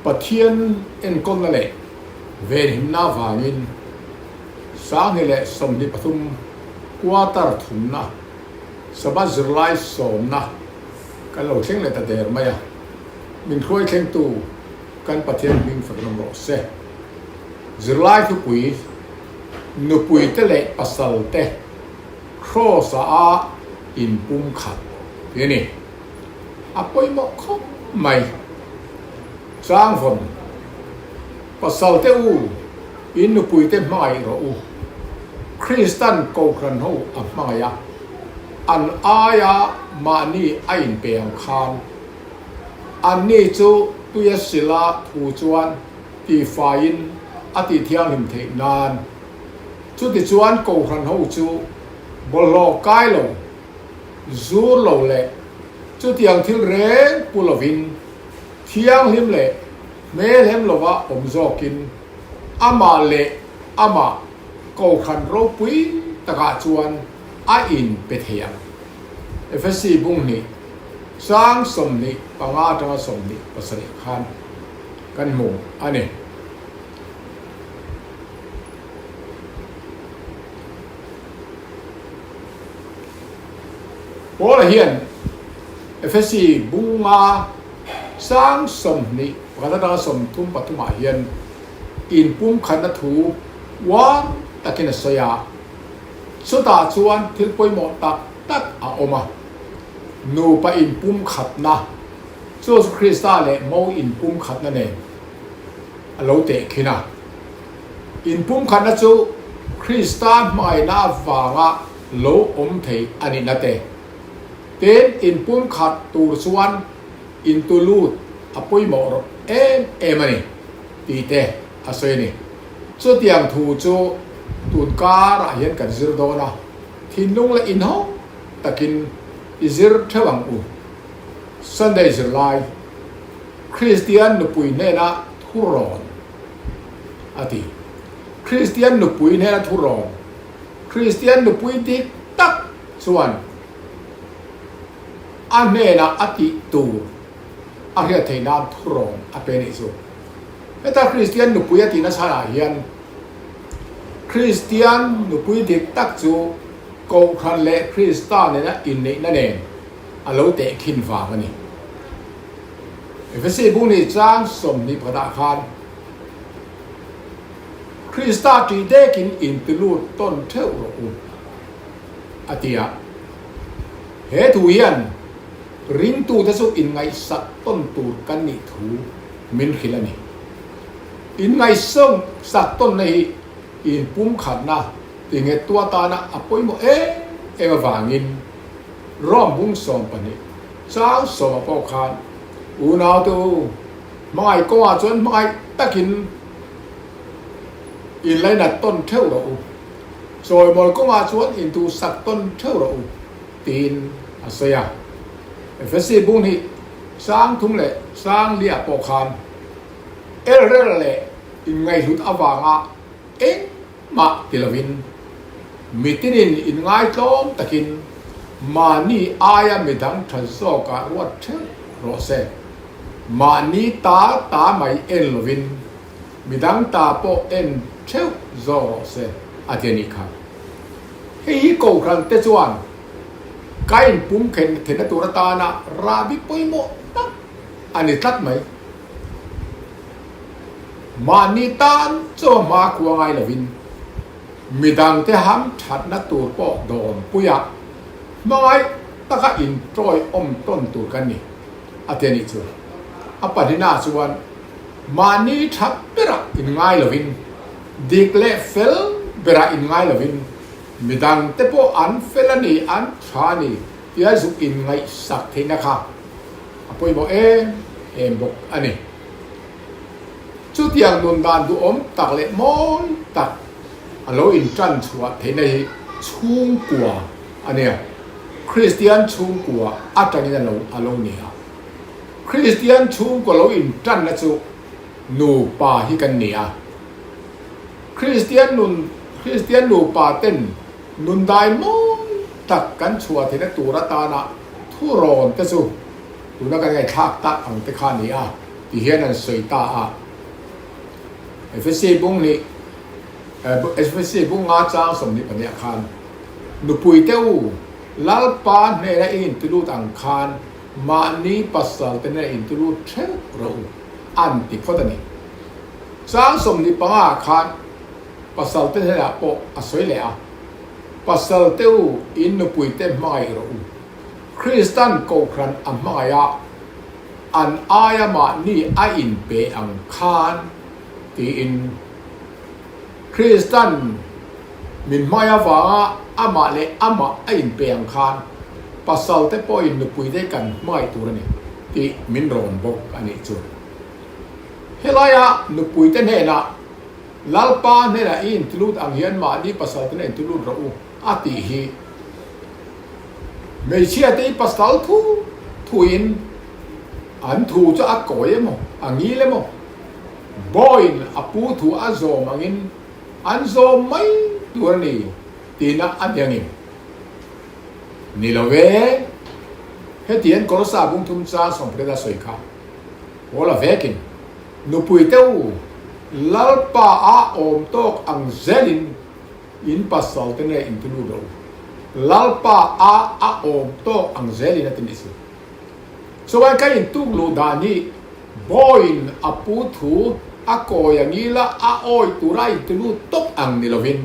Pathian enkawlna leh venhimna avangin 2023 quarter thumna Sabbath zirlai sawmna kan lo thleng leh ta der mai a, min hruai thlengtu kan Pathian hming fak ram rawh se. Zirlai thupui, Nupuite leh pasalte Kraws-a a inpumkhat tih a ni. A pawimawh khawp mai. Changvawn, Pasalte u, in nupuite hmangaih rawh u. Kristan Kohhran ho a hmangaih a, an aia mahni a inpe ang khan. Anni chu tuia sila thu chuan tihfaiin a tihthianghlim theih nan. Chutichuan Kohhran ho chu bawlhhlawh kai lo, zur lo leh chutiang thil reng pu lovin thianghlim leh hmelhem lova awm zawkin amah leh amah Kohhran ropui takah chuan a inpe thei ang. Efesi bung hnih sang 25 atanga 27 khan kan hmu a ni. Paula hian Efesi bunga sang 21 atanga 33 ah hian inpumkhatna thu uar takin a sawi a, chutah chuan thil pawimawh tak tak a awm a, nupa inpumkhatna, chu chu Krista leh Mo inpumkhatna nen a lo tehkhin a. Inpumkhatna chu Krista hmangaihna avanga lo awm thei a nihna te. Tin, inpumkhat tur chuan intulut a pawimawh rawh em em a ni tih te a sawi a ni. Chutiang thu chu tun karah hian kan zir dawn a, thinlung leh inhawng takin i zir theuh ang u. Sunday zirlai, Kristian nupui hnena thurawn a ti. Kristian nupui hnena thurawn, Kristian nupui dik tak chuan a hnenah a tih tur a hriat theih nan thurawn a pe nih chu. Heta Kristian nupui a tihna chhanah hian Kristian nupui dik tak chu Kohhran leh Krista nena inneihna nen a lo tehkhin vang a ni. Efesi bung ni chang 20 pakhatah khan Krista ṭih dekin intilut tawn ṭheuh rawh u, a ti a. He thu hian ringtute chu inngaihsak tawn tur kan nih thu min hrilh a ni. Inngaihsak tawnna hi inpumkhatna tinghettu atana a pawimawh em em avangin Rom bung 12 chang 10 ah pawh khan unaute u hmangaih kawngah chuan hmangaih takin inlainat tawn theuh rawh u, chawimawi kawngah chuan intuhsak tawn theuh rawh u tiin a sawi a. Efesi bung hnih chang thum leh chang liah pawh khan elrel leh inngaihhlut avanga engmah ti lovin mitinin inngaitlawm takin mahni aia midang tha zawkah ruat theuh rawh se. Mahni ta ta mai en lovin midang ta pawh en theuh zawk rawh se a ti a nih kha. Hei hi Kohhran te chuan ka inpum khen theihna tur atana rahbi pawimawh tak a ni tlat mai. Mahni tan chaw hma khua ngai lovin midangte ham thatna tur pawh dawm puia hmangaih taka intawi awm tawn tur kan ni a ti a nih chu. A pahnihnaah chuan mahni tha berah inngai lovin, dik leh fel berah inngai lovin midangte pawh an fel a ni, an tha a ni tia zuk inngaihsak theihna kha a pawimawh em em bawk a ni. Chutiang nun dan duhawm tak leh mawi tak a lo intan chhuah theihna hi chhungkua a nia. Kristian chhungkua atangin a lo a lo ni a. Kristian chhungkua lo intanna chu nupa hi kan ni a. Kristian nun Kristian nupa ten nun dai mawi tak kan chhuah theihna tur atana thurawn te chu tuna kan ngaihthlak tak ang te kha a ni a. Ti hian an sawi ta a. Efesi bung nih Efesi bung nga chang 22 ah khan, Nupui te u, Lalpa hnena i intilut ang khan mahni pasal te hnena intilut theuh rawh u, an ti phawt a ni. Chang 25 ah khan pasal te hnenah pawh a sawi leh a, Pasal te u, in nupui te hmangaih rawh u. Kristan Kohhran a hmangaih a, an aia mahni a inpe ang khan tiin Kristan min hmai avanga amah leh amah a inpe ang khan pasal te pawhin nupui te kan hmai tur a ni tih min rawn bawk a nih chu. Helaia nupui te hnenah Lalpa hnenah i intilut ang hian mahni pasal te hnenah intilut rawh u a tih hi Hmeichhia te hi pasal thu thuin an thu chu a kawi emaw, a ngil emaw, bawiin a pu thu a zawm angin an zawm mai tur a ni tihna a ni angin. Ni lo ve, heti hian Kolosa bungthum chang sawmpariat a sawi kha Paula vekin, Nupui te u, Lalpa a awm tawk ang zelin In pasal te nge in ti lut rawh u. Lalpa a a awm tawk ang zelin a ti nih si. Chuan ka in tuk luh dan hi Bawiin a pu thu a kawi a ngila a awi tura in ti lut tawp ang ni lovin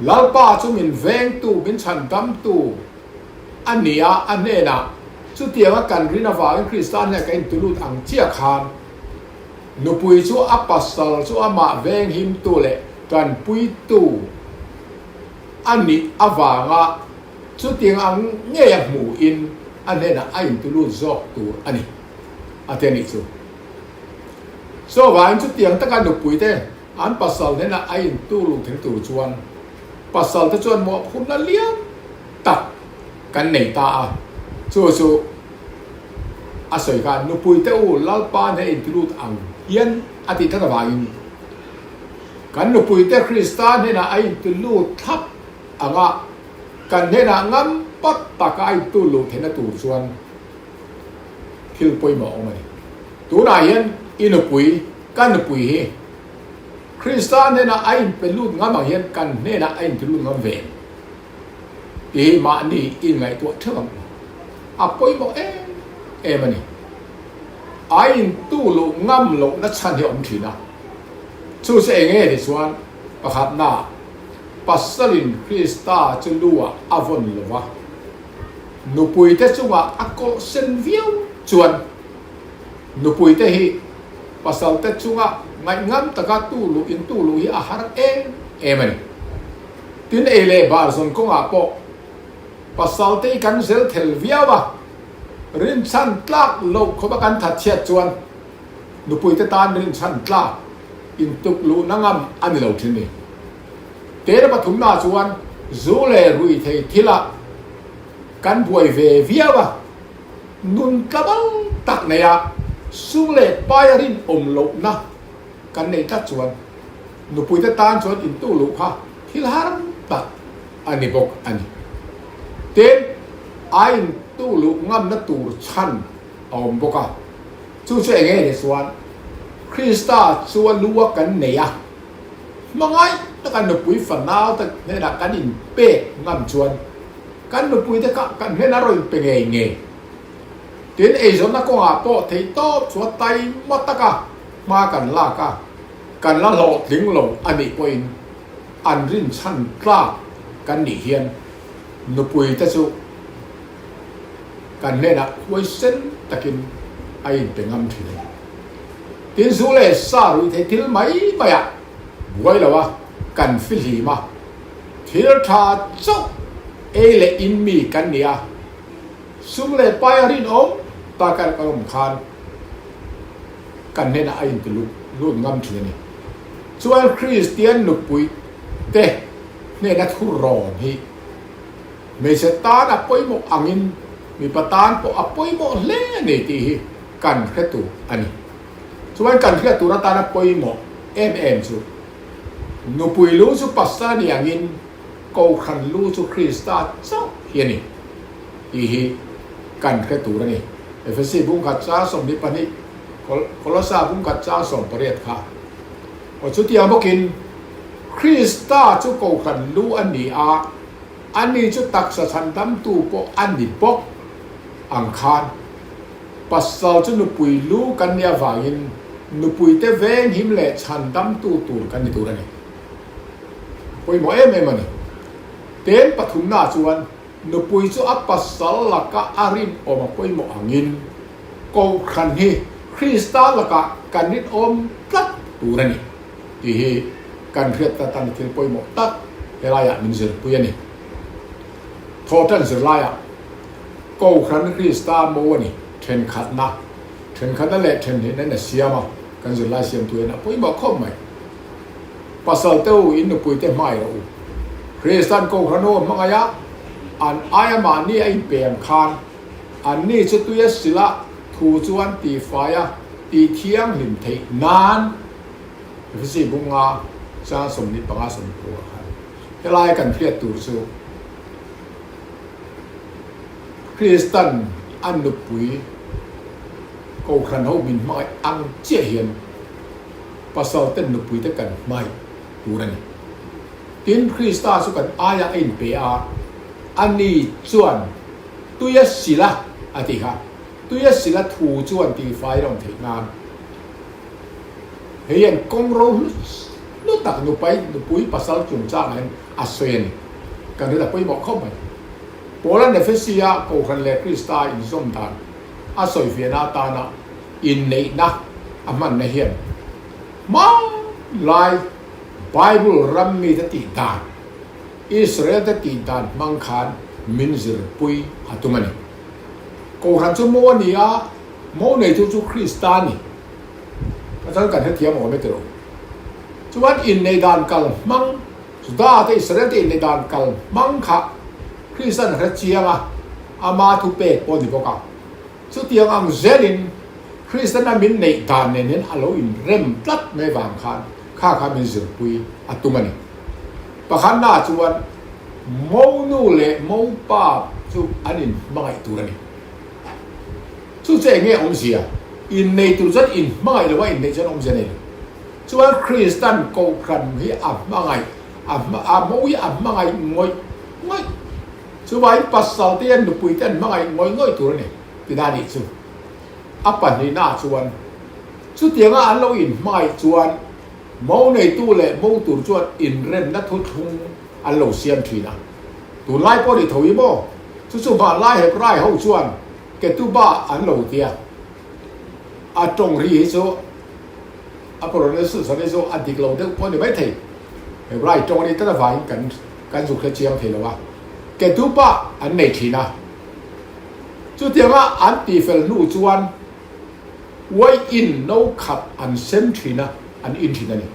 Lalpa chu min vengtu min chhandamtu a ni a, a hnenah chutianga kan rin avangin Krista hnenah ka in ti lut ang chiah khan Nupui chu a pasal chu amah venghimtu leh tanpuitu a nih avanga chutiang ang ngei a hmuhin a hnenah a intulut zawk tur a ni, a ti a nih chu. Chuvangin chutiang taka nupuite an pasal hnenah a intulut thei tur chuan pasalte chuan mawhphurhna lian tak kan nei ta a, chu chu a sawi kha nupui te u Lalpa hne intilut ang hian a tih tlat avangin kan nupui te Krista hnenah a intilut thlap ang a, kan hnenah ngam pat taka a intu luh theihna tur chuan thil pawimawh a awm a ni. Tunah hian i nupui, ka nupui hi Krista hnenah a inpe lut ngam ang hian kan hnenah a intilut ngam ve. Tih hi mahni inngaihtuah theuh ang u. A pawimawh em em a ni. A intu luh ngam lohna chhan hi a awm thin a. Chu chu eng nge ti chuan pakhatna pasalin Krista chu lu ah a vawn lo va, nupuite chungah a kawlh sen viau chuan nupuite hi pasalte chunga ngaihngam taka tu luh intu luh hi a har em em a ni. Tin ei leh bar zawn kawngah pawh pasal te hi kan zel thel viau a, rinchhan tlak loh khawpa kan that chhiat chuan nupui te tan rinchhan tlak intuk luhna ngam a ni lo thin ni. Tena pathumna chuan zu leh rui thei thilah kan buai ve viau a, nun tlabal tak neia sum leh paia rinawm lohna kan nei tlat chuan Nupuite tan chuan intu luh kha thil har tak a ni bawk a ni. Tin, a intu luh ngamna tur chhan a awm bawk a. Chu chu eng nge ni chuan Krista chu a lu a kan nei a, hmangaih taka nupui fanau te hnenah kan inpek ngam chuan kan nupuite kha kan hnenah rawn inpe ngei ngei. Tin, eizawnna kawngah pawh theihtawp chu a taima taka hma kan lak a. Kan la hlawhtling lo a nih pawhin an rinchhan tlak kan nih hian nupui te chu kan hnenah huaisen takin a inpe ngam thin a ni. Tin, zu leh sa ruih theih thil mai maiah buai lo a, kan fihlim a, thil tha chauh ei leh in mi kan ni a, sum leh pai a rinawm taka kan awm khan, Kan hnenah a inti lut lut ngam thin a ni. Chuan Kristian nupui te hnena thu rawn hi hmeichhe tan a pawimawh angin mipa tan pawh a pawimawh hle a ni tih hi kan hre tur a ni. Chuan kan hriat tur atana pawimawh em em chu nupui lu chu pasal a ni angin Kohhran lu chu Krista chauh hi a ni tih hi kan hre tur a ni. Efesi bungkhat chang 22. Kolosa bungkhat chang 18 kha. Aw chutiang bawkin Krista chu Kohhran lu a ni a, ani chu taksa chhandamtu pawh a ni bawk ang khan. Pasal chu nupui lu kan nih avangin nupuite venghim leh chhandamtu tur kan ni tur a ni. A pawimawh em em a ni. Ten pathumnaah chuan nupui chu a pasal laka a rinawm a pawimawh angin Kohhran hi Krista lakah kan rinawm tlat tur a ni tih hi kan hriat tlat a ni thil pawimawh tak helaiah min zirpui a ni. Thawhtan zirlaiah Kohhran Krista mo a ni thenkhatna, thenkhatna leh thenhnihna in a siam a, kan zirlai siamtu hian a pawimawh khawp mai. Pasal te u, in nupui te hmai rawh u. Kristan Kohhran ho a hmangaih a, an aia mahni a inpe ang khan Anni chu tuia sila thu chuan tihfai a tihthianghlim theih nan Efesi bunga chang 25 20 ah khan helai kan hriat tur chu Kristan a nupui Kohhran ho min hmangaih ang chiah hian pasal ten nupui te kan hmangaih tur a ni. Tin, Krista chu kan aiah a inpe a, ani chuan Tuia sila a ti kha. Tuia sila thu chuan tihfai a awm theih nan hei hian kawng ro hlu tak nupai nupui pasal chungchangah hian a sawi a ni. Kan rin a pawimawh khawp mai. Paula Nephesi-a Kohhran leh Krista inzawm dan a sawifiahna atana inneihna a hmanna hian hmanlai Bible ram mite tih dan Israel-te tih dan hmang khan min zirpui a tum a ni. Kohhran chu mo a ni a, mo neitu chu Krista a ni. Ka chuan kan hrethiam awm e tiro. Chuan innei dan kal hmang, Juda te Israel te innei dan kal hmang kha Krista'n a hre chiang a, ama thupek pawh a ni bawk a. Chutiang ang zelin Kristana min neih dan nen hian a lo inrem tlat mai vang khan kha kha min zirpui a tum a ni. Pakhatnaah chuan monu leh mopa chu an inhmangaih tur a ni. Chu chu eng nge awmzia? Innei tur chuan inhmangaih lo a, inneih chuan awmzia nei lo. Chuan Kristan Kohhran hi a hmangaih, a mo hi a hmangaih ngawih ngawih. Chuvangin pasal te hian nupui te an hmangaih ngawih ngawih tur a ni ti dan nih chu. A pahnihnaah chuan chutianga an lo inhmangaih chuan mo neitu leh mo tur chuan inremna thuthlung an lo siam thin a. Tunlai pawh ni tho i maw? Chu chu hmanlai Hebrai ho chuan Ketubah an lo ti a. A tawng ri hi chu a pronunciation hi chu a dik lo deuh pawh a ni maithei. Hebrai tawng a nih tlat avangin kan kan zuk hre chiang thei lo a. Ketubah an nei thin a. Chutianga an tihfel hnu chuan uaiin no khat an sem thin a, an in thin a ni.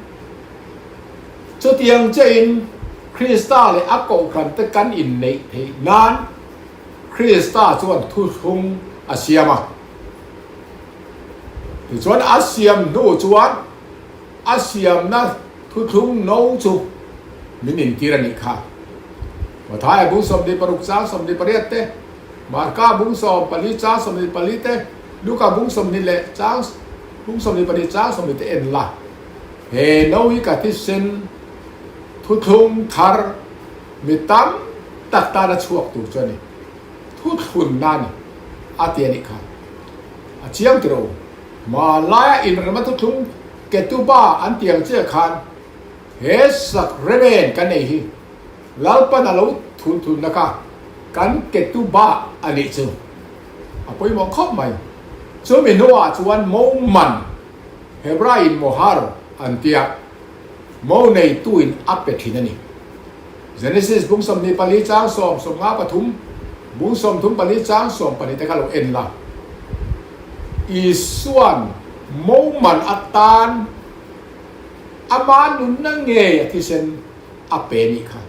Chutiang chiahin Krista leh a kohhrante kan inneih theih nan Krista chuan thuthlung a siam a. Tichuan a siam hnu chuan a siamna thuthlung no chu min intir a nih kha. Mathaia bung 26 chang 28 te, Marka bung 14 chang 24 te, Luka bung 20 leh chang bung 22 chang 20 te en la. He no hi ka thisen thuthlung thar mi tam tak tana chhuak tur chu a ni. Thuthlunna a ni a ti a nih kha. A chiang tiro. Hmanlaia inrema thuthlung Ketuba an ti ang chiah khan he sakramen kan nei hi Lalpan a lo thunthunna kha kan Ketuba a nih chu a pawimawh khawp mai. Chumi hnuah chuan mo man, Hebraiin mohar an tia, mo neituin a pe thin a ni. Genesis bung 24 chang 10, 53, bung 34 chang 12 te kha lo en la. Isua'n mo man atan ama nunna ngei a thisen a pe nih kha.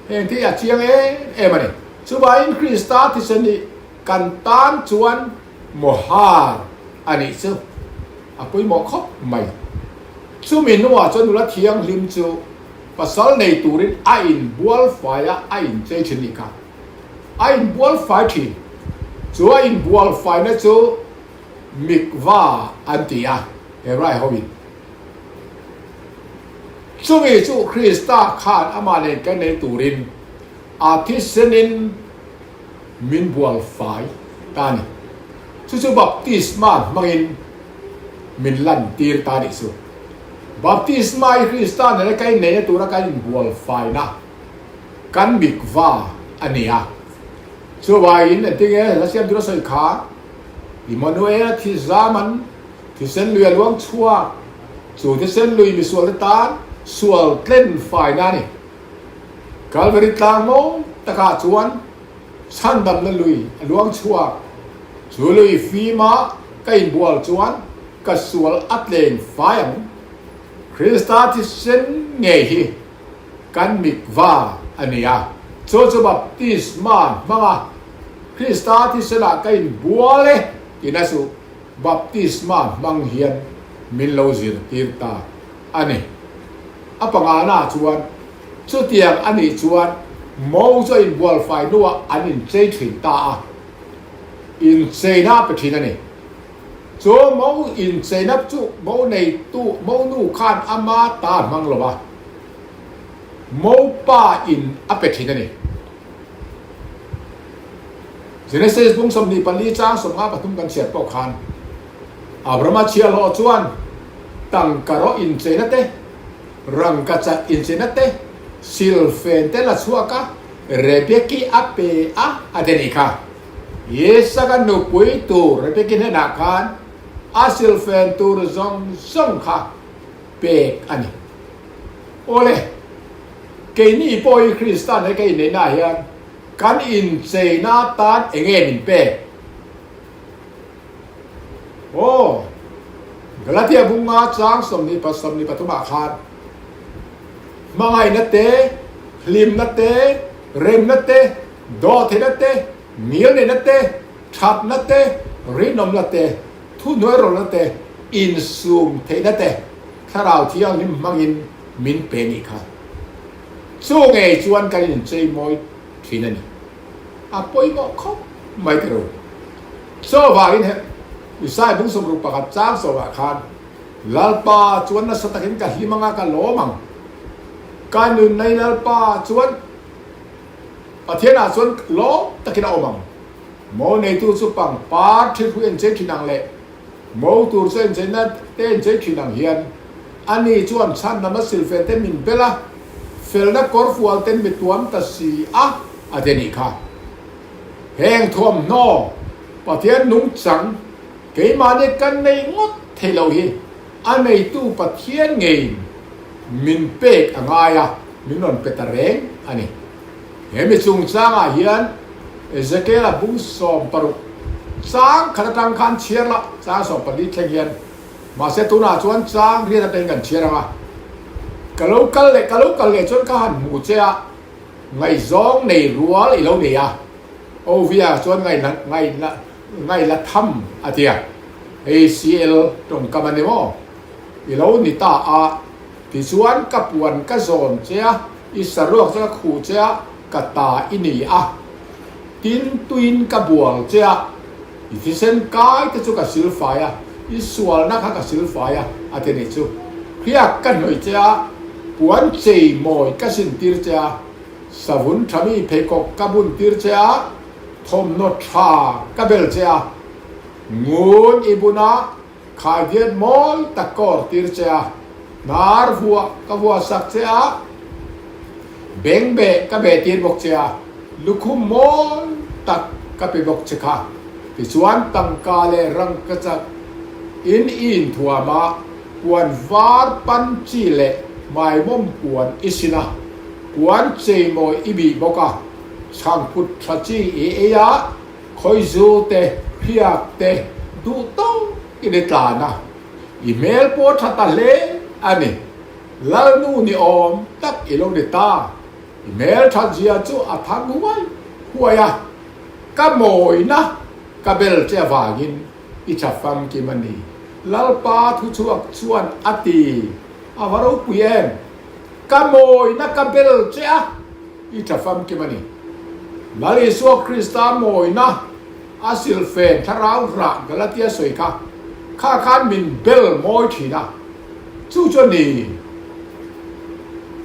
Heng thil hi a chiang em em a ni. Chuvangin Krista thisen hi kan tan chuan mohar a nih chu a pawimawh khawp mai. Chumi hnuah chuan nula thianghlim chu pasal nei turin a inbual fai a, a inchei thin nih kha. A inbual fai thin. Chu a inbual faina chu. Mikva an ti a, Hebrai hoin. Chumi chu Krista khan amah nen kan nei turin a thisenin min bual fai ta a ni. Chu chu baptisma hmangin min lantir ta a nih chu. Baptisma hi Krista nena kan inneihna tura kan inbual faina, kan mikva a ni a. Chuvangin engtinge hla siam tura sawi kha Immanuela thi zaman thisen lui a luang chhuak, chu thisen lui misualte tan sual tlen faina a ni. Kalvari tlang mawi takah chuan chhandamna lui a luang chhuak, chu lui fima ka inbual chuan ka sual a tleng fai ang. Krista thisen ngei hi kan mikva a ni a, chu chu baptisma hmanga Krista thisenah ka inbual e tihna chu baptisma hmang hian min lo zirtir ta a ni. A pangana chuan chutiang a nih chuan mo chu a inbual fai hnuah an inchei thin ta a, incheina a pe thin a ni. Chu mo incheina chu mo neitu, mo nu khan ama ta a hmang lo a, mo pa in a pe thin a ni. Genesis bung 24 chang 53 kan chhiat pawh khan Abrahama chhiahhlawh chuan tangka rawh incheina te, rangkachak incheina te, silfen te la chhuak a, Rebeki a pe a a ti a nih kha. Isaka nupui tur Rebeki hnenah khan a silfen tur zawng zawng kha pek a ni. Awle, keini pawh hi Kristan he ka inneihnaah hian kan incheina atan eng nge min pek? Aw, Galatia bunga chang 23 ah khan hmangaihna te, hlimna te, remna te, dawhtheihna te, ngilneihna te, thatna te, rinawmna te, thuhnuairawlna te, insum theihna te Thlarau Thianghlim hmangin min pe nih kha. Chu ngei chuan kan inchei mawi thin a ni. A pawimawh khawp mai ka ru. Chaw vangin he Isai bung 61 chang sawmah khan Lalpa chuan nasa takin ka hlim anga ka lawm ang. Ka nunnei Lalpa chuan Pathianah chuan lawm takin a awm ang. Mo neitu chu pangpar thilhru en chei thin ang leh mo tur chu encheina te enchei thin ang hian ani chuan chhan lam a silfen te min bel a, felna kawrfual ten mi tuam ta si a, a ti a nih kha. Heng thuamhnaw Pathian nungchang keimahni kan nei ngawt thei lo hi a neitu Pathian ngeiin min pek a ngai a, min rawn pe ta reng a ni. He mi chungchangah hian Ezekiel-a bung 60 chang khat atang khan chhiar la, chang 14 thleng hian. Mahse tunah chuan chang riat atangin kan chhiar ang a. Ka lo kal leh ka lo kal leh chuan ka han hmu che a, ngaihzawng nei rual i lo nei a. Ovia chuan ngaihla ngaihla ngaihla tham a ti a. Hei CL tawngkam a ni maw? I lo ni ta a. Tichuan ka puan ka zawn che a, i saruak chu ka khuh che a, ka ta i ni a. Tin, tuin ka bual che a, i thisen kai te chu ka silfai a, i sualna kha ka silfai a, a ti nih chu. Hriak ka hnawih che a, puan chei mawi ka sintir che a, savun tha mi pheikhawk ka buntir che a, thawmhnaw tha ka bel che a, ngun i bun a, Khaidiat mawi tak ka awrh tir che a, hnar vuah ka vuah sak che a, beng beh ka beh tir bawk che a, lukhum mawi tak ka pe bawk che kha. Tichuan tangka leh rangkachak in i inthuam a, puan var pan chi leh hmaimawm puan i sin a, puan cheimawi i bih bawk a, chhangphut tha chi i ei a, Khawizu te, hriak te duh tawkin i tlan a, i hmel pawh tha ta hle a ni. Lalnu ni awm tak i lo ni ta. I hmel that zia chu a thang huai huai a, ka mawina ka bel che avangin i tha famkim a ni. Lalpa thuchhuak chuan a ti, A va ropui em! Ka mawina ka bel che a. I tha famkim a ni. Lal Isua Krista mawina a silfen thlarau rah Galatia sawi kha. Kha khan min bel mawi thin a, chu chu a ni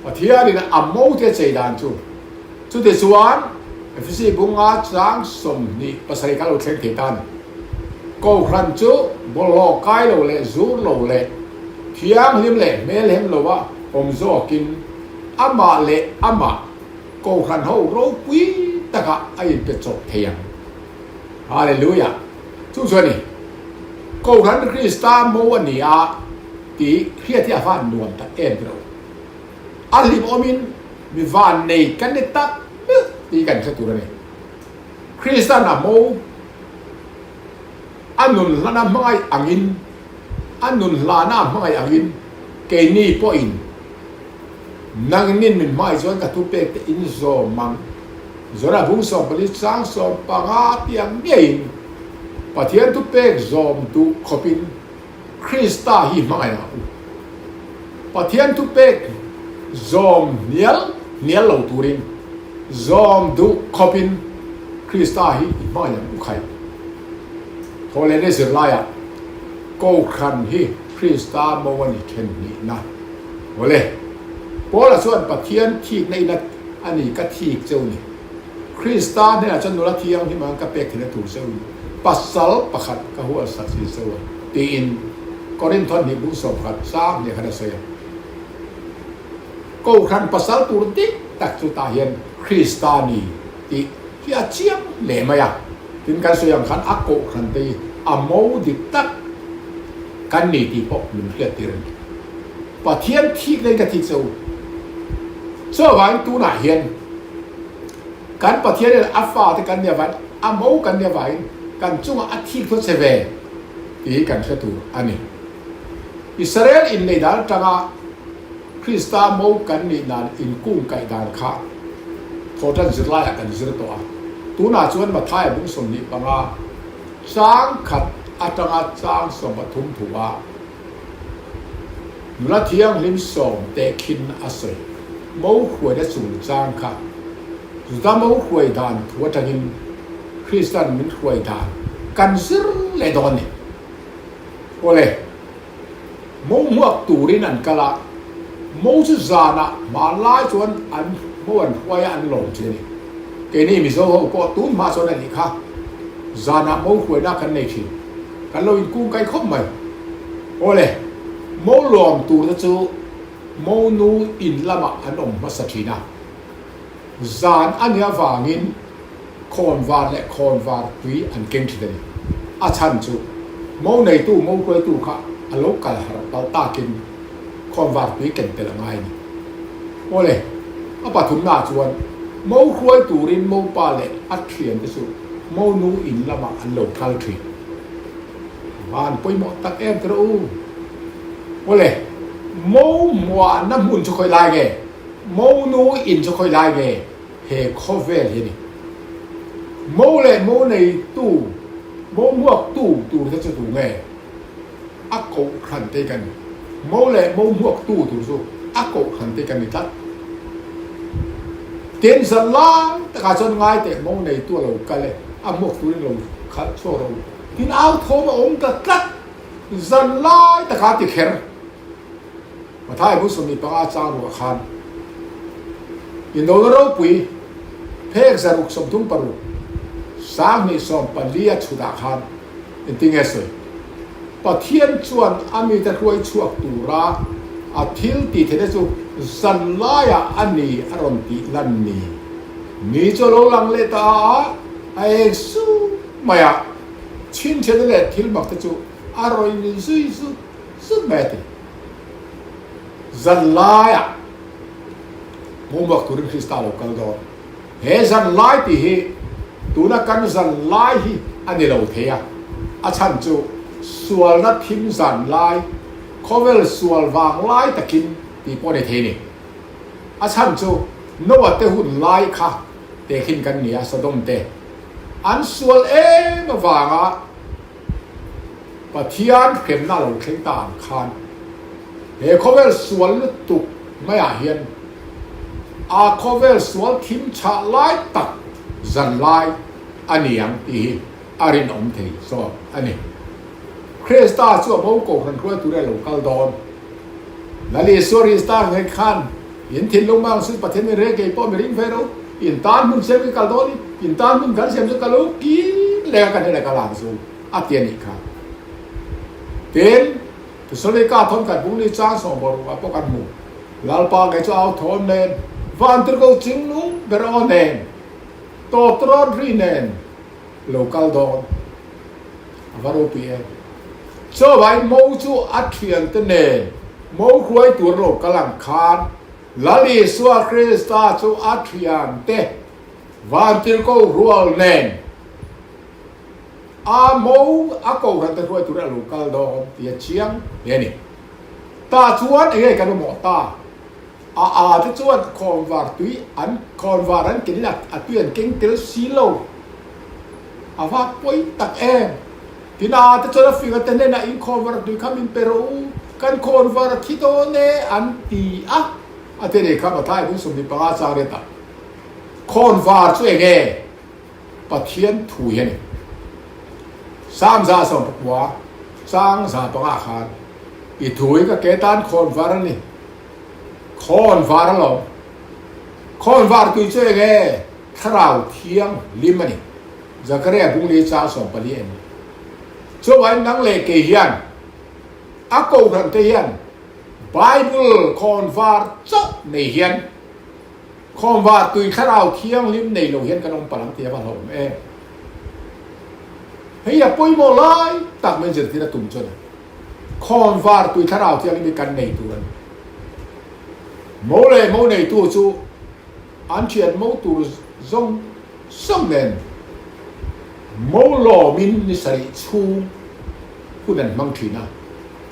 Pathianin a mote chei dan chu. Chutichuan, Efesi bunga chang 27 kha lo thleng thei ta a ni. Kohhran chu bawlhhlawh kai lo leh zur lo leh thianghlim leh hmelhem loa awm zawkin amah leh amah Kohhran ho ropui takah a inpe chawp thei ang. Hallelujah! Chu chu a ni. Kohhran Krista mo a ni a tih hriat hi a van nuam tak em tiro. A hlimawmin mi van nei kan ni tak meuh tih kan hre tur a ni. Kristan a mo a nun hlana hmangaih angin, a nun hlana a hmangaih angin keini pawhin nangnin min hmangaih chuan ka thupek te in zawm ang. Zora bung 14 chang 15 tiang ngeiin Pathian thupek zawm duh khawpin Krista hi hmangaih ang u. Pathian thupek zawm hnial hnial lo turin zawm duh khawpin Krista hi i hmangaih ang u khai. Thawhlehna zirlaiah Kohhran hi Krista mo a ni then hnihna. Awle, Paula chuan Pathian thikna ina a ni ka thik cheu ni. Krista hnenah chuan nula thianghlim ang ka pek theihna tur cheu in pasal pakhat ka hualsak si cheu a, tiin Korinthon hnih bung 11 chang hnih khan a sawi a. Kohhran pasal tur dik tak chu tah hian Krista ni tih hi a chiang hle mai a. Tin kan sawi ang khan a kohhran te hi a mo dik tak kan ni tih pawh min hriat tir a ni. Pathian thik dain ka thik che u. Chuvangin tunah hian kan Pathian hian a fate kan nia vangin, a mo kan nia vangin kan chungah a thik thaw che ve tih hi kan hre tur a ni. Israel inneih dan atanga Krista mo kan nih dan inkung kaih dan kha thawhtan zirlaiah kan zir tawh a. Tunah chuan Mathaia bung 25 chang khat atanga chang 13 thuah Nula thianghlim sawm tehkhin a sawi. Mo hruaina chungchang kha Juda mo hruai dan thu atangin Kristian min hruai dan kan zir leh dawn ni. Awle, mo hmuak turin an kal a, mo chu zanah hmanlai chuan an mo an hruai a an lawm thin a ni. Keini Mizo ho pawh tun hma chuan a nih kha zanah mo hruaina kan nei thin. Kan lo inkung kai khawp mai. Awle, mo lawm tur te chu mo nu in lamah an awm hmasa thin a. Zan a nih avangin khawnvar leh khawnvar tui an keng thin a ni. A chhan chu mo neitu, mo hruaitu kha a lo kal harh palh takin khawnvar tui ken tel a ngai a ni. Awle, a pathumnaah chuan mo hruai turin mo pa leh a thiante chu mo nu in lamah an lo kal thin. Van pawimawh tak em tawh rawh u. Awle, mo hmuahna hmun chu khawi lai nge? Mo nu in chu khawi lai nge? He khawvel hi a ni. Mo leh mo neitu, mo hmuaktu tur te chu tu nge? A kohhran te kan ni. Mo leh mo hmuaktu tur chu a kohhran te kan ni tlat. Tin, zan lai takah chuan ngai teh mo neitu a lo kal e, a hmuak turin lo khalh chhuak rawh u. Tin, au thawm a awm ta tlat. Zan lai takah a ti kher. Mathai bu 25 chang ruah khan indona ropui phek 136 2014 a chhutah khan engtinge sawi? Pathian chuan a mite hruai chhuak tura a thil tih theihna chu zan laiah a ni a rawn tih lan ni. Ni chu a lo lang leh ta a, a eng sup mai a, chhinchhiatna leh thil mak te chu a rawn inzui zut zut mai a ti. Zan laiah homework turin Krista a lo kal dawn. He zan lai tih hi tuna kan zan lai hi a ni lo thei a, a chhan chu sualna thim zan lai, khawvel sual vang lai takin tih pawh a ni thei a ni. A chhan chu Noah te hun lai kha tehkhin kan ni a, Sodom te an sual em avanga Pathian hremna a lo thleng ta ang khan he khawvel sual lutuk maiah hian a khawvel sual thim chhah lai tak zan lai a ni ang tih hi a rinawm thei zawk a ni. Krista chu a bo kohhran hruai turin a lo kal dawn. Lal Isua Krista ngei khan in thinlung mang chu Pathian min reng kei pawh mi ring ve ro, in tan hmun siam hi kal dawn i, in tan hmun kan siam chu ka lo kim leng a kan hnenah ka lang chu a ti a nih kha. Tin, Thesalonika thawnkhat bungli chang sawmbawrh ah pawh kan hmu. Lalpa ngei chu au thawn nen, vantirhkoh chingnung ber aw nen, tawtrawt ri nen lo kal dawn. A va ropui em. Chuvai mo chu a thiante nen mo hruai tur lo kal ang khan Lal Isua Krista chu a thiante vantirhkoh rual nen a mo a kohhran te hruai tur a lo kal dawn tih a chiang hle a ni. Tah chuan enge kan awmawh ta? A a te chuan khawnvar tui an khawnvar an ken in a tui an keng tel si lo. A va pawi tak em! Tin a a te chuan a fing a te hnenah in khawnvar tui kha min pe rawh u, kan khawnvar a thi dawn e an ti a. A te nei kha Mathai bung 25 chang riat ah khawnvar chu enge? Pathian thu hi a ni. Psalm 119 chang 5 khan i thu hi ka ke tan khawnvar a ni. Khawnvar alawm. Khawnvar tui chu eng nge? Thlarau Thianghlim a ni. Zakaria bungli chang 14 en. Chuvangin nang leh kei hian a kohhran te hian Bible khawnvar chauh nei hian khawnvar tui Thlarau Thianghlim nei lo hian kan awm palh ang tih a va hlauhawm em. Hei a pawimawh lai tak min zirtir a tum chu a ni. Khawnvar tui thlarau thianghlim hi kan nei tur a ni. Mo leh mo neitu chu an thian mo tur zawng zawng nen mo lawmin ni sarih chhung hun an hmang thin a.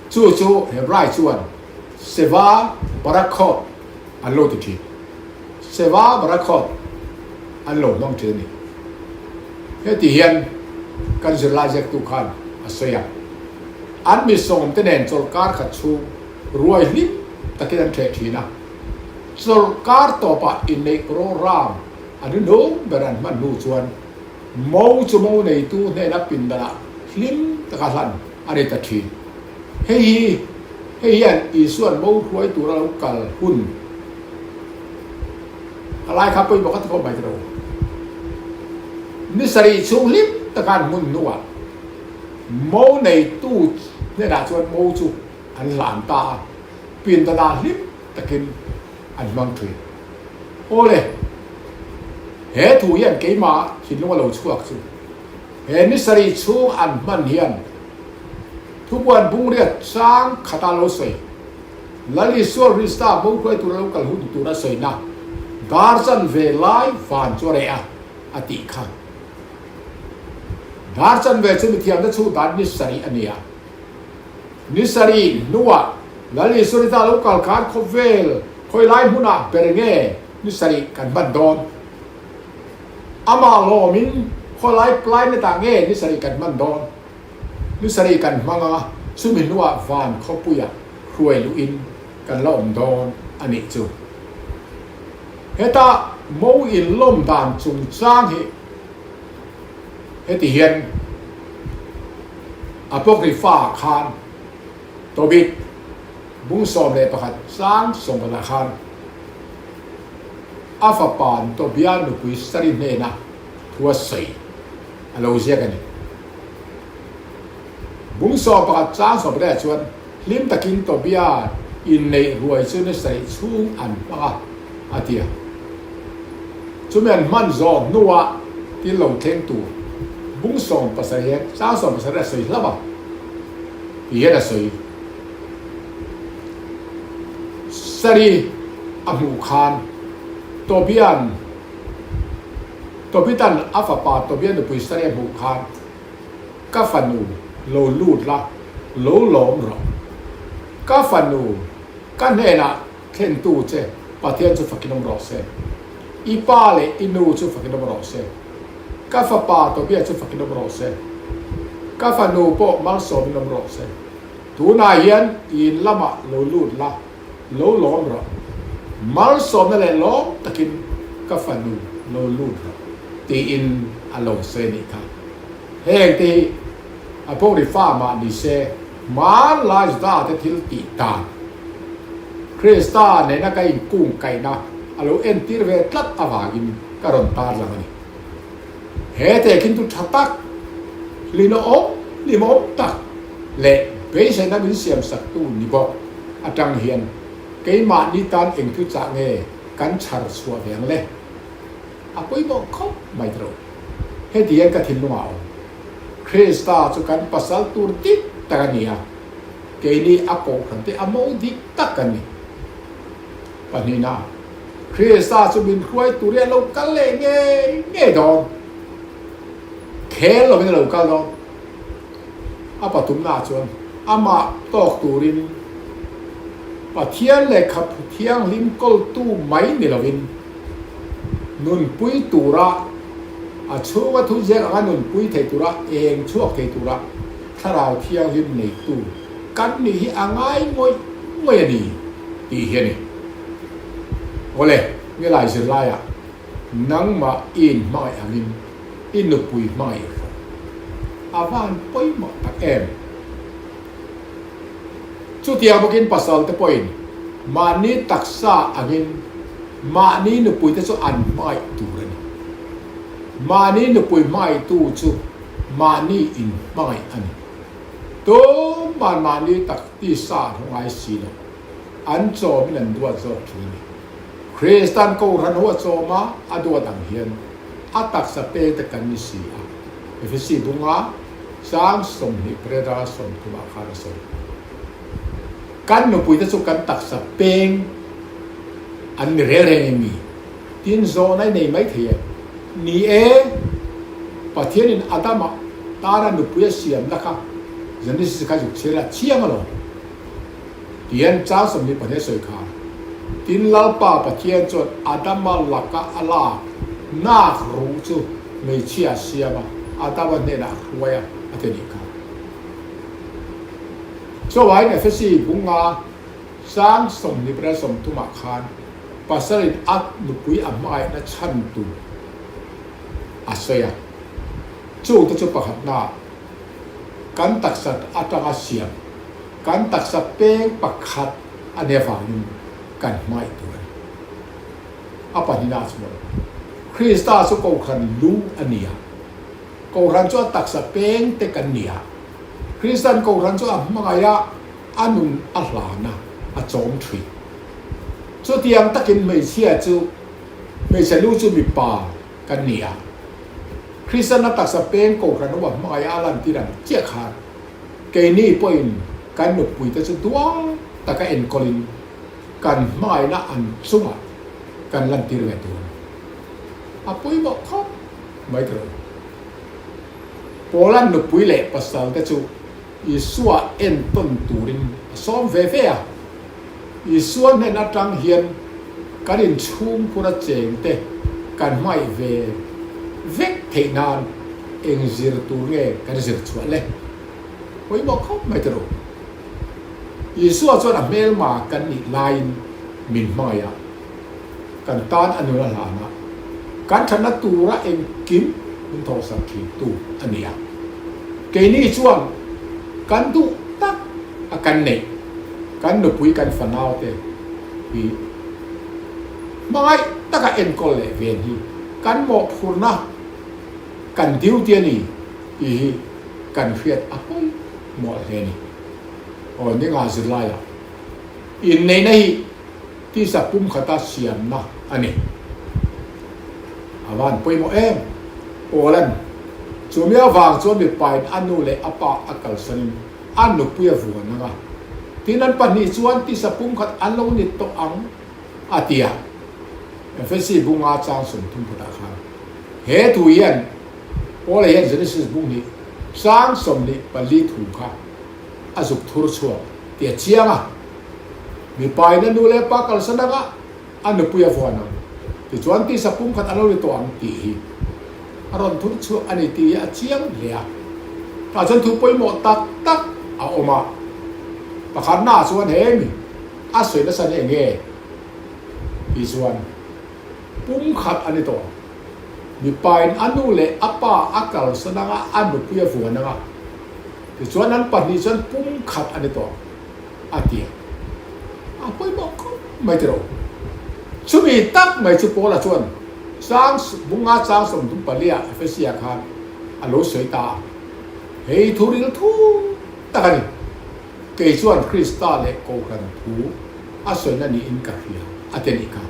Chu chu Hebrai chuan Seva Barakhot an lo ti thin. Seva Barakhot an lo hmang thin a ni. Heti hian kan zirlai ziaktu khan a sawi a, an mi sawmte nen chawlhkar khat chhung ruai hlim takin an ṭheh ṭhin a, chawlhkar tawpah inneih program a hnuhnung ber an hman hnu chuan mo chu mo neitu hnena pindanah hlim taka hlan a ni ta ṭhin. Hei hi hei hian Isua'n mo hruai tura lo kal hun A lai kha pawimawh kha ti khawp mai tiro. Ni sarih chhung hlim taka an hmun hnuah mo neitu hnenah chuan mo chu an hlan ta a, pindanah hlim takin an hmang thin. Awle, he thu hian keimah thinlung a lo chhuak chu he ni sarih chhung an hman hian thubuan bungriat chang khata lo sawi. Lal Isua Krista bo hruai tura lo kal hun tura sawina dar chanve lai van chu a reh a, a tih kha. Dar chanve chu mithiamte chhut dan ni sarih a ni a. Ni sarih hnuah Lal Isua Krista lo kal khan khawvel khawi lai hmunah ber nge ni sarih kan hman dawn? Amah lawmin khawi lai planet-ah nge ni sarih kan hman dawn? Ni sarih kan hmang a, chumi hnuah van khawpuia hruai luhin kan la awm dawn a nih chu. Heta mo inlawm dan chungchang hi heti hian Apocrypha khan Tobit bung 11 chang sawmpanah khan a fapa'n Tobia nupui Sari hnena thu a sawi a lo ziak a ni. Bung 11 chang 11 chuan hlim takin Tobia inneih ruai chu ni sarih chhung an hmang a, a ti a. Chumi an hman zawh hnuah thil lo thleng tur bung 17 chang 17 a sawi hlauh a, ti hian a sawi. Sari a hmuh khan Tobia'n Tobitan a fapa Tobia nupui Sari a hmuh khan, Ka fanu, lo lut la, lo lawm rawh. Ka fanu, ka hnenah thlentu che Pathian chu fakin awm rawh se. I pa leh i nu chu fakin awm rawh se. Ka fapa Tobia chu fakin awm rawh se. Ka fanu pawh malsawmin awm rawh se. Tunah hian i in lamah lo lut la, Lo lawm rawh. Malsawmna leh lawm takin ka fanu lo lut rawh tiin a lo sawi a nih kha. Heng te hi Apocrypha mah ni se, hmanlai Juda te thil tih dan Krista nena ka inkungkaihna a lo entir ve tlat avangin ka rawn tarlang a ni. He tehkhin chu tha tak, hlinawm hlimawm tak leh beiseina min siamsaktu ni bawk atang hian keimahni tan eng thu chah nge kan chhar chhuah ve ang le? A pawimawh khawp mai tawh. Heti hian ka thinlungah a awm. Krista chu kan pasal tur dik tak a ni a, keini a kohhran te a mo dik tak kan ni. Pahnihna, Krista chu min hruai tur hi a lo kal leh ngei ngei dawn. Khel lovin a lo kal dawn. A pathumnaah chuan amah tawk turin Pathian lehkha thianghlim kawltu mai ni lovin nunpui tura a chhunga thu ziak anga nunpui thei tura eng chhuak thei tura Thlarau Thianghlim neitu kan nih hi a ngai ngawih ngawih a ni tih hi a ni. Awle, nilai zirlaiah nangmah i inhmangaih angin i nupui hmangaih rawh. A van pawimawh tak em? Chutiang bawkin pasal te pawhin mahni taksa angin mahni nupui te chu an hmangaih tur a ni. Mahni nupui hmangaihtu chu mahni inhmangaih a ni. Tumah mahni tak tisa an hmu ngai si lo. An chawmin an duat zawk thin a ni. Kristan Kohhran ho a chawm a, a duat ang hian a taksa peng te kan ni si a. Efesi bunga chang 28 a 30 ah khan a sawi. Kan nupui te chu kan taksa peng an ni reng reng em mi? Tin zawhna i nei mai thei e. Ni e, Pathianin Adama tana nupui a siamna kha Genesis kha zuk chhiar a chiang alawm. Tihian chang 22 a sawi kha, Tin Lalpa Pathian chuan Adama laka a lak nak ruh chu hmeichhia a siam a, Adama hnenah a hruai a, a ti nih kha. Chuvangin Efesi bunga chang 23 ah khan Pasalin a nupui a hmangaihna chhan tur a sawi a, chungte chu pakhatnaah kan taksa atanga siam, kan taksa peng pakhat a nih avangin kan hmangaih tur a ni. A pahnihnaah chuan Krista chu Kohhran lu a ni a, Kohhran chu a taksa peng te kan ni a, Kristan Kohhran chu a hmangaih a, a nun a hlan a, a chawm thin. Chutiang takin hmeichhia chu hmeichhe lu chu mipa kan ni a, Kristianna taksa peng Kohhran upa hmangaih a lantir ang chiah khan keini pawhin kan nupuite chu duang taka enkawlin kan hmangaihna an chungah kan lantir ve tur a ni. A pawimawh khawp mai ta lo. Paula'n nupui leh pasalte chu Isua entawn turin a sawm ve ve a. Isua hnen atang hian kan inchhungkhura chengte kan hmaih ve vek theih nan eng zir tur nge kan zir chhuah le? Pawimawh khawp mai ta rawh. Isua chuan a hmelma kan nih laiin min hmangaih a, kan tan a nun a hlan a, kan thatna tura engkim min thawhsak thintu a ni a. Keini chuan kan duh tak a kan neih, kan nupui kan fanau te hi hmangaih taka enkawl leh ven hi kan mawhphurna, kan duty a ni tih hi kan hriat a pawimawh hle a ni. Aw ninga zirlaiah inneihna hi tisa pumkhata siamna a ni. A van pawimawh em? Paula'n chumi avang chuan mipain a nu leh a pa a kalsanin a nupui a vuan ang a, tin an pahnih chuan tisa pumkhat an lo ni tawh ang a ti a. Efesi bunga chang 30 khatah khan he thu hian Paula hian Genesis bung hnih chang 24 thu kha a zuk thur chhuak tih a chiang a. Mipain a nu leh pa kalsan anga a nupui a vuan ang, tichuan tisa pumkhat a lo ni tawh ang tih hi a rawn thur chhuak a ni tih hi a chiang hle a. Tah chuan thu pawimawh tak tak a awm a, pakhatnaah chuan he mi a sawi nasa ni eng nge tih chuan pumkhat a ni tawh ang. Mipain a nu leh a pa a kalsan anga a nupui a vuan anga. Tichuan an pahnih chuan pumkhat a ni tawh a ti a. A pawimawh khawp mai tiraw. Chumi tak mai chu Paula chuan chang bunga chang 34 ah Ephesia khan a lo sawi ta a. Hei thu ril thu tak a ni. Kei chuan Krista leh Kohhran thu a sawina niin ka hria a ti a nih kha.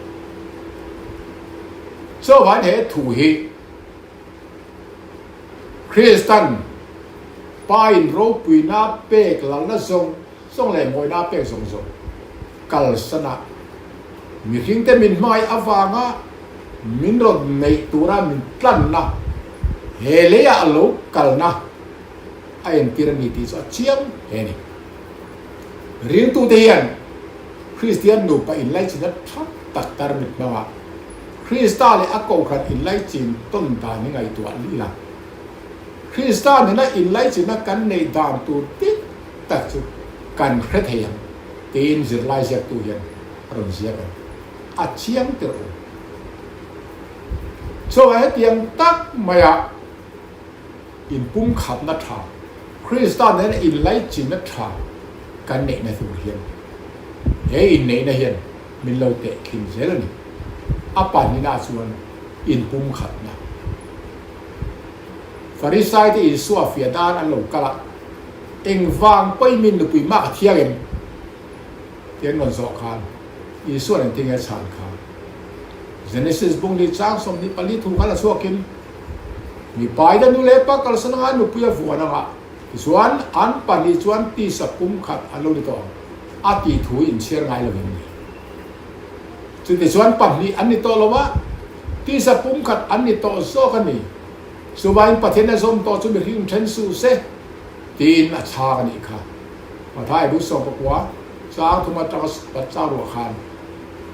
Chuvangin he thu hi Kristan Pa in ropuina pek lalna zawng zawng leh mawina pek zawng zawng kalsana mihringte min hmangaih avanga min rawn neih tura min tlanna he leiah a lo kalna a entir a ni tih chu a chiang hle a ni. Ringtute hian Kristian nupa inlaichinna tha tak tarmit hmanga Krista leh a Kohhran inlaichin tawn dan hi ngaihtuah lih ila. Krista nena inlaichinna kan neih dan tur dik tak chu kan hre thei ang tiin zirlai ziaktu hian a rawn ziak a, a chiang tirh u. Chuvang hetiang tak maia inpumkhatna tha, Krista nena inlaichinna tha kan neihna tur hian he inneihna hian min lo tehkhin zel a ni. A pahnihna chuan inpumkhatna. Farisaite Isua fiah dan an lo kal a, Engvang pawhin min nupui mak a thiang em? tih an rawn zawh khan Isua'n engtin nge a chhan kha? Genesis bung ni chang 24 thu khan a chhuakin, Mipaina nu leh pa kalsan anga nupui a vuan anga, tichuan an pahnih chuan tisa pumkhat an lo ni tawh ang a tih thu inchhiar ngai lovin a ni. Chutichuan pahnih an ni tawh lo a, tisa pumkhat an ni tawh zawk a ni. Chuvangin Pathian a zawm tawh chu mihring then suh se tiin a chhang a nih kha. Mathai bu 19 chang thum atanga pat chang ruah khan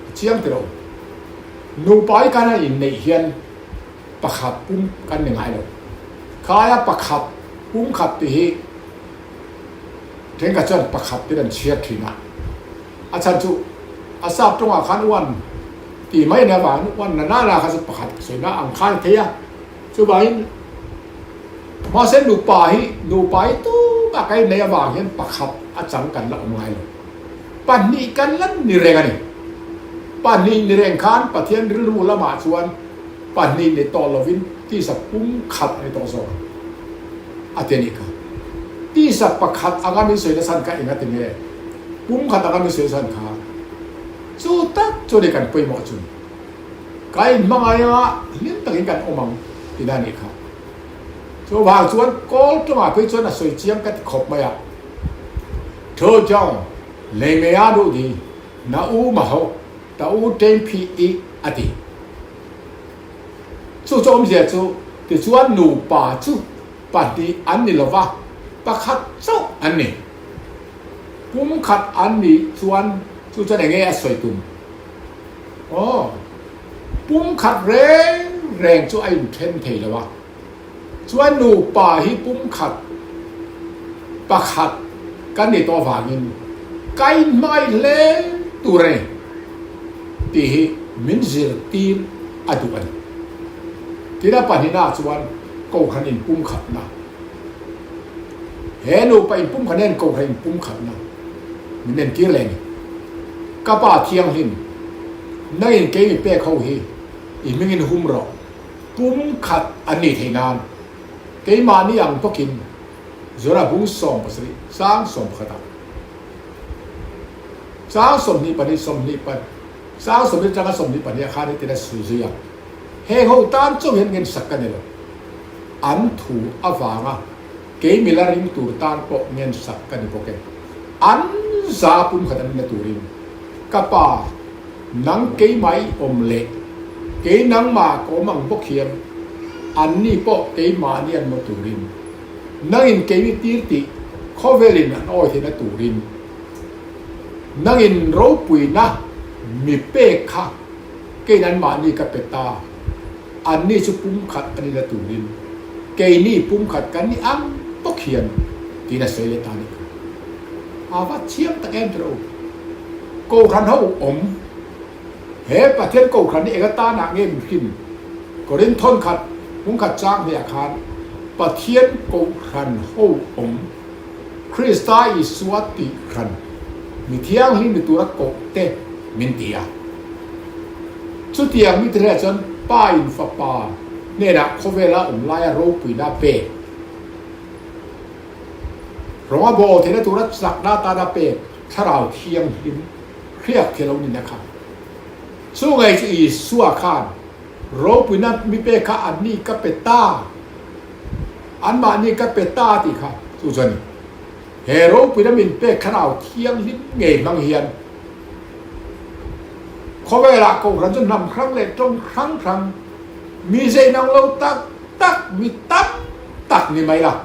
a chiang ti lo. Nupa hi kan han inneih hian pakhat pum kan ni ngai lo. Khaia pakhat pumkhat tih hi thenkhat chuan pakhat tiin an chhiar thin a. A chhan chu a sap tawngah khan uan tih mai a nih avangin uan na nana kha chu pakhat sawina ang khan a thei a. Chuvangin mahse nupa hi nupa hi tumah ka inneih avang hian pakhat a chang kan la awm ngai lo. Pahnih kan la ni reng a ni. Pahnih ni reng khan Pathian rilru lamah chuan pahnih ni tawh lovin tisa pumkhat a ni tawh zawk a ti a nih kha. Tisa pakhat anga min sawi nachhan kha eng a ti nge? Pumkhat anga min sawi nachhan kha chu tak chu a ni kan pawimawh chu ni. Ka inhmangaih anga hlim takin kan awm ang tihna a nih kha. Chuvang chuan kawl tawngah phei chuan a sawi chiang ka ti khawp mai a. Thu chawng lei mei a duh di na u ma ho ta u ṭeng phi i a ti. Chu chu awmzia chu tichuan nupa chu pahnih an ni lova, pakhat chauh an ni. Pumkhat an nih chuan chu chuan eng nge a sawi tum? Aw, pumkhat reng reng chu a inthen thei lo a, chuan nupa hi pumkhat pakhat kan ni tawh avangin ka inhmangaih hle tur a ni tih hi min zirtir a duh a ni. Tin a pahnihnaah chuan Kohhran inpumkhatna, he nupa inpumkhatna hian Kohhran inpumkhatna min entir leh a ni. Ka Pa Thianghlim, nangin kei mi pek ho hi i hmingin hum rawh, pumkhat an nih theih nan keimahni ang bawkin Zora bung 17 chang 11 ah chang 22 20 chang 20 atanga 24 ah khan hetiang a sawi zui a, Heng ho tan chauh hian ngensak ka ni lo, an thu avanga kei mila ring tur tan pawh ngensak ka ni bawk e. An za pumkhat an na turin ka pa, nang keimah i awm leh kei nangmah ka awm ang bawk hian anni pawh keimahni an maw turin nangin keimi tir tih khawvelin an awi theihna turin nangin ropuina mi pek kha Keiin anmahni ka pe ta, anni chu pumkhat a ni la turin keini pumkhat kan ni ang bawk hian tiin a sawi leh ta a nih kha. A va thiam tak em tirh u. Kohhran ho awm, he Pathian kohhran hi eng atanah nge min hrim? Korinthon khat, pumkhat chang hmeiah khan Pathian kohhran ho awm. Krista Isua tih hran mi thianghlim ni tura koh te min ti a. Chutiang mite hriat chuan Pa in Fapa hnenah khawvela awm laia ropuina a pek. Rawng a bawl theihna tura chakna atana pek Thlarau Thianghlim hriak thei lo nihna kha. Chu ngei chu Isua khan ropuina mi pek kha anni ka pe ta, anmahni ka pe ta tih kha chu chu a ni. He ropuina min pek Thlarau Thianghlim ngei hmang hian khawvelah Kohhran chu hnam hrang leh tawng hrang hrang, mi zeinang lo tak tak, mi tam tak ni mai la.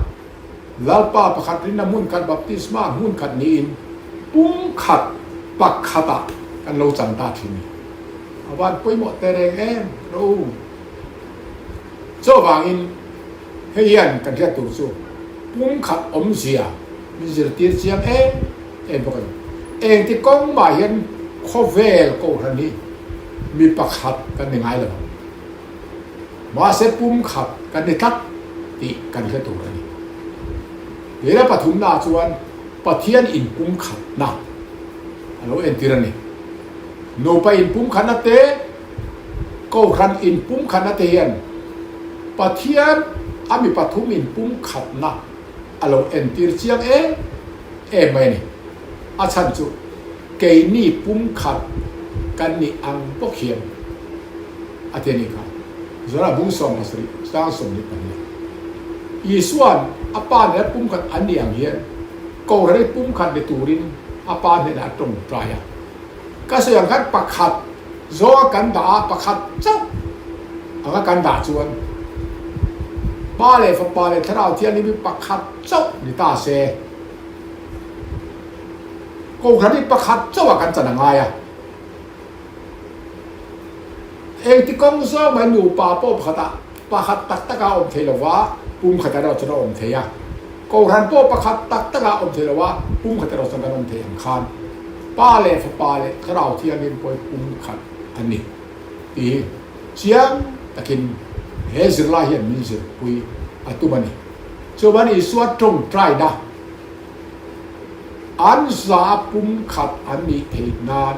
Lalpa pakhat rinna hmun khat baptisma hmun khat niin pum khat pakhatah kan lo chan ta thin ni. A van pawimawh teh reng em ro. Chuvangin hei hian kan hriat tur chu pum khat awmzia min zirtir chiang em em bawk a ni. Engti kawng mah hian khawvel kohhran hi mi pakhat kan ni ngai lo ang. Mahse pum khat kan ni tlat tih kan hre tur a ni. Lehla pathumnaah chuan Pathian inpumkhatna a lo entir a ni. Nupa inpumkhatna te, Kohhran inpumkhatna te hian Pathian a mi pathum inpumkhatna a lo entir chiang em em mai a ni. A chhan chu keini pumkhat kan nih ang bawk hian a ti a nih kha. Zara bung 70 chang 22. Isua'n a Pa nena pumkhat an nih ang hian Kohhran hi pumkhat ni turin a Pa hnenah a tawngtai a. Ka sawi ang khan pakhat zawnga kan dah a, pakhat chauh anga kan dah chuan Pa leh Fapa leh Thlarau Thianghlim hi pakhat chauh ni ta se. Kohhran hi pakhat chauh ah kan chan a ngai a. Engti kawng zawng mai nupa pawh pakhat ah pakhat tak tak ah a awm thei lo va, pum khat erawh chuan a awm thei a. Kohhran pawh pakhat tak tak ah a awm thei lo va, pum khat erawh chuan kan awm thei ang khan Pa leh Fapa leh Thlarau Thianghlim pawh hi pum khat an ni tih hi chiang takin he zirlai hian min zirpui a tum a ni. Chuan Isua tawngtaina. An za pumkhat an nih theih nan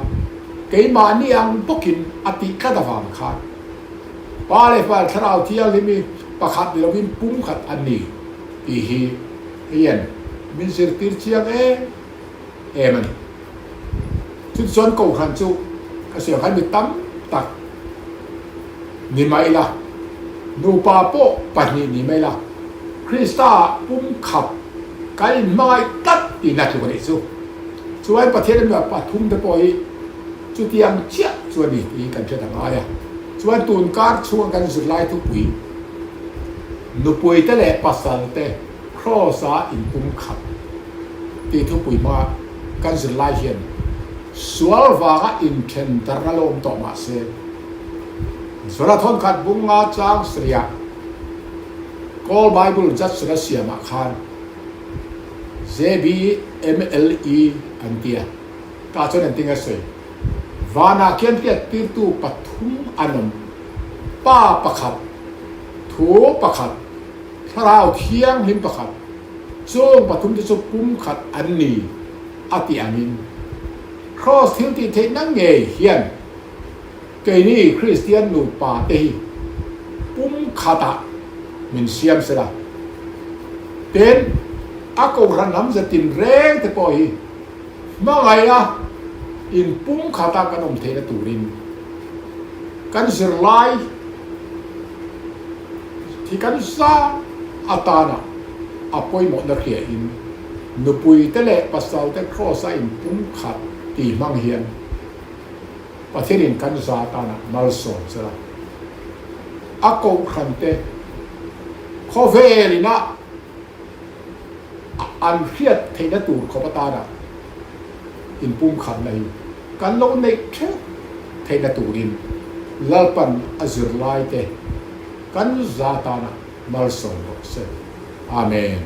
keimahni ang bawkin a tih tlat avang khan Pa leh Fapa Thlarau Thianghlim hi pakhat ni lovin pumkhat an ni tih hi hian min zirtir chiang em em a ni. Chutichuan Kohhran chu ka sawi ang khan mi tam tak ni mah ila, nupa pawh pahnih ni mai ila, Krista pumkhat kan inhmangaih tlat tihna tluk a nih chu. Chuan Pathian emaw pathum te pawh hi chutiang chiah chu a ni tih kan hriat a ngai a. Chuan tun kar chhunga kan zirlai thupui, Nupuite leh pasalte Kraws-a inpumkhat tih thupui hmanga kan zirlai hian sual vanga inthen darh a lo awm tawh mah se, Zora thawnkhat bunga chang sarih Kawl Bible Judson a siamah khan JBMLE an ti a, tah chuan engtin nge sawi? Vanah khian hriattirtu pathum an awm, Pa pakhat, Thu pakhat, Thlarau Thianghlim pakhat, chung pathumte chu pumkhat an ni a tih angin Kraws thil tih theihna ngei hian Keini Kristian nupa te hi pumkhatah min siam sela, tin, a kohhran lam zatin reng te pawh hi hmangaih a in pumkhata kan awm theihna turin kan zirlai hi kan za atana a pawimawhna hriain nupui te leh pasal te kraws a in pumkhat tih hmang hian Pathianin kan za atana malsawm sela, a kohhran te khawvel ina an hriat theihna tur khawp atana inpumkhatna hi kan lo neih theuh theihna turin Lalpan a zirlai te kan za atana malsawm rawh se. Amen.